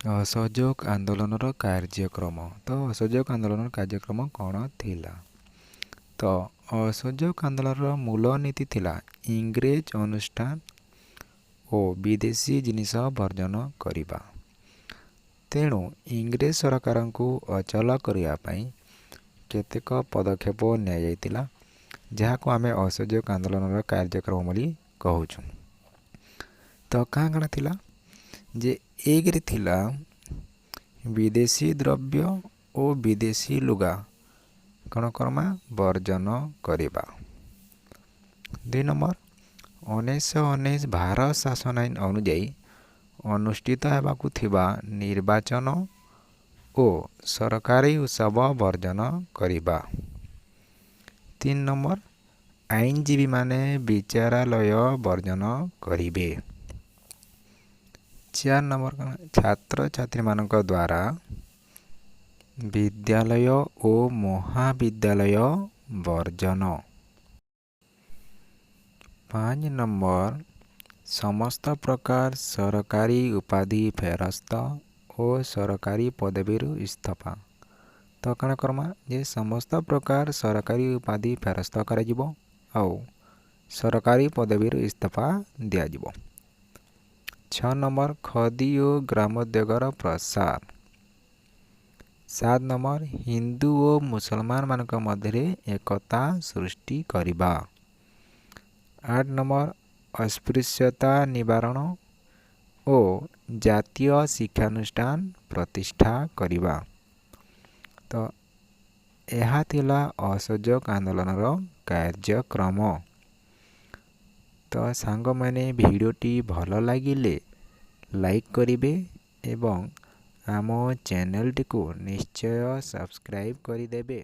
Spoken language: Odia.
ଅସହଯୋଗ ଆନ୍ଦୋଳନର କାର୍ଯ୍ୟକ୍ରମ। ତ ଅସହଯୋଗ ଆନ୍ଦୋଳନର କାର୍ଯ୍ୟକ୍ରମ କ'ଣ ଥିଲା? ତ ଅସହଯୋଗ ଆନ୍ଦୋଳନର ମୂଳ ନୀତି ଥିଲା ଇଂରେଜ ଅନୁଷ୍ଠାନ ଓ ବିଦେଶୀ ଜିନିଷ ବର୍ଜନ କରିବା। ତେଣୁ ଇଂରେଜ ସରକାରଙ୍କୁ ଅଚଳ କରିବା ପାଇଁ କେତେକ ପଦକ୍ଷେପ ନିଆଯାଇଥିଲା, ଯାହାକୁ ଆମେ ଅସହଯୋଗ ଆନ୍ଦୋଳନର କାର୍ଯ୍ୟକ୍ରମ ବୋଲି କହୁଛୁ। ତ କାଁ କାଣା ଥିଲା ଯେ, ଏକରେ ଥିଲା ବିଦେଶୀ ଦ୍ରବ୍ୟ ଓ ବିଦେଶୀ ଲୁଗା କ'ଣ କର୍ମା? ବର୍ଜନ କରିବା। 2 ନମ୍ବର, 1919 ଭାରତ ଶାସନ ଆଇନ ଅନୁଯାୟୀ ଅନୁଷ୍ଠିତ ହେବାକୁ ଥିବା ନିର୍ବାଚନ ଓ ସରକାରୀ ଉତ୍ସବ ବର୍ଜନ କରିବା। 3 ନମ୍ବର, ଆଇନଜୀବୀମାନେ ବିଚାରାଳୟ ବର୍ଜନ କରିବେ। 4 ନମ୍ବର କ'ଣ? ଛାତ୍ରଛାତ୍ରୀମାନଙ୍କ ଦ୍ୱାରା ବିଦ୍ୟାଳୟ ଓ ମହାବିଦ୍ୟାଳୟ ବର୍ଜନ। 5 ନମ୍ବର, ସମସ୍ତ ପ୍ରକାର ସରକାରୀ ଉପାଧି ଫେରସ୍ତ ଓ ସରକାରୀ ପଦବୀରୁ ଇସ୍ତଫା। ତ କାଣା କର୍ମା ଯେ, ସମସ୍ତ ପ୍ରକାର ସରକାରୀ ଉପାଧି ଫେରସ୍ତ କରାଯିବ ଆଉ ସରକାରୀ ପଦବୀରୁ ଇସ୍ତଫା ଦିଆଯିବ। 6 ନମ୍ବର, ଖଦି ଓ ଗ୍ରାମୋଦ୍ୟୋଗର ପ୍ରସାର। 7 ନମ୍ବର, ହିନ୍ଦୁ ଓ ମୁସଲମାନମାନଙ୍କ ମଧ୍ୟରେ ଏକତା ସୃଷ୍ଟି କରିବା। 8 ନମ୍ବର, ଅସ୍ପୃଶ୍ୟତା ନିବାରଣ ଓ ଜାତୀୟ ଶିକ୍ଷାନୁଷ୍ଠାନ ପ୍ରତିଷ୍ଠା କରିବା। ତ ଏହା ଥିଲା ଅସହଯୋଗ ଆନ୍ଦୋଳନର କାର୍ଯ୍ୟକ୍ରମ। ତ ସାଙ୍ଗମାନେ, ଭିଡ଼ିଓଟି ଭଲ ଲାଗିଲେ ଲାଇକ୍ କରିବେ ଏବଂ ଆମ ଚ୍ୟାନେଲଟିକୁ ନିଶ୍ଚୟ ସବସ୍କ୍ରାଇବ୍ କରିଦେବେ।